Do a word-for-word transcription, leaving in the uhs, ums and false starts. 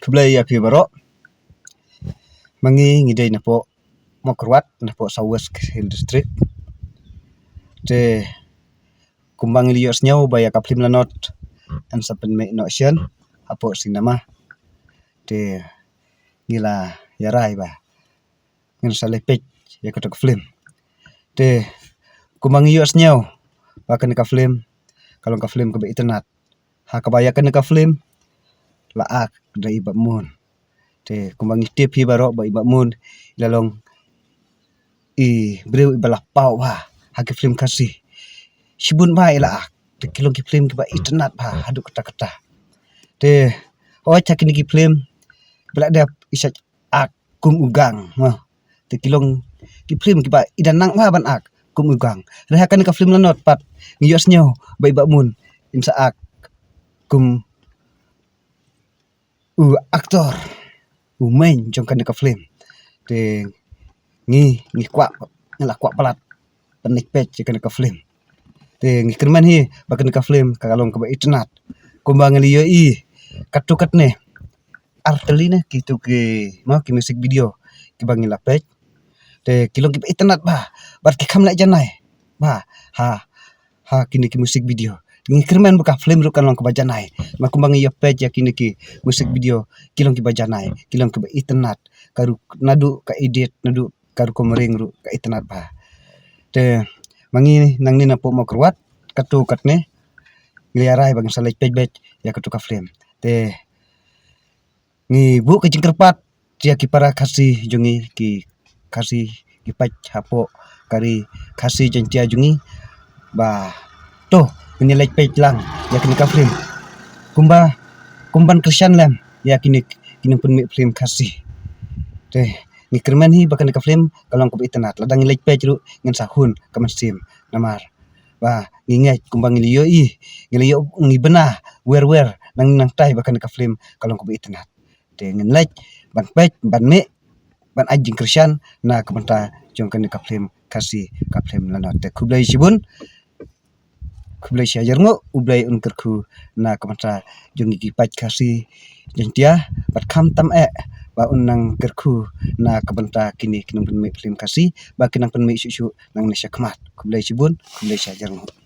Khublei ïa phi baroh. Ma ngi ngi dei napoh Mawkyrwat, napoh South West Hill District. Te kumba ngi la ïohsngew ba ïa ka film Lanot yn sa pynmih noh shen hapoh cinema. Te ngi la ïarai ba ngin sa leit peit ïa kata ka film. Te kumba ngi ïohsngew ba kane ka film ka long ka film kaba itynnat, ha kaba ïa kane ka film la act da i Bah Moon. Te kumba ngi tip hi baroh ba i Bah Moon i la long i briew iba la paw bha ha ki film Khasi. Shibun bha i la act, te ki long ki film kiba itynnat bha haduh katta katta. Te hooid, ha kine ki film ba la dep i sa act kum u gang, mo. Te ki long ki film kiba i da nang bha ban act kum u gang. Hynrei ha kane ka film Lanot pat ngi ïohsngew ba i Bah Moon in sa act kum u actor, u main jong kane ka film. Te ngi, ngi kwah, ngi la kwah palat ban leit peit ïa kane ka film. Te ngi kyrmen hi ba kane ka film ka long kaba itynnat. Kumba ngi la ïohi katto katne, ar tylli ne kitu ki, mo, ki music video kiba ngi la peit. Te ki long kiba itynnat bha bad ki kham leh janai bha ha, ha kine ki music video. Ngi kyrmen ba ka film ruh kan long kaba janai. Namar kumba ngi ïa peit ïa kine ki music video ki long kiba janai, ki long kiba itynnat. Ka ruh naduh ka edit, naduh ka rukom ring ruh ka itynnat bha. Te ma ngi nangne napoh Mawkyrwat katto katne ngi la ïarai ba ngin sa leit peit beit ïa katto ka film. Te ngi buh ka jingkyrpad ïa ki para Khasi jong ngi, ki Khasi ki paid hapoh ka ri Khasi Jaiñtia jong ngi ba to ngin ïa leit peit lang ïa kine ka film. Kumba, kumban kyrshan lem ïa kine, kine pynmih film Khasi. Te ngi kyrmen hi ba kane ka film ka long kaba itynnat. Lada ngi leit peit ruh ngin sa hun ka mynsiem, namar ba ngi ngeit kumba ngi la ïohi, ngi la ïoh, ngi bna wer wer nang nangtai ba kane ka film ka long kaba itynnat. Te ngin leit ban peit, ban mih, ban ai jingkyrshan na ka bynta jong kane ka film Khasi, ka film Lanot. Te khublei shibun, khublei shibun, U Blei un kyrkhu na ka bynta jong ngi ki paid Khasi Jaiñtia, bad khamtam eh ba un nang kyrkhu na ka bynta kine ki nongpynmih film Khasi ba kin nang pynmih shuh shuh nangne shakhmat. Khublei shibun, khublei shibun.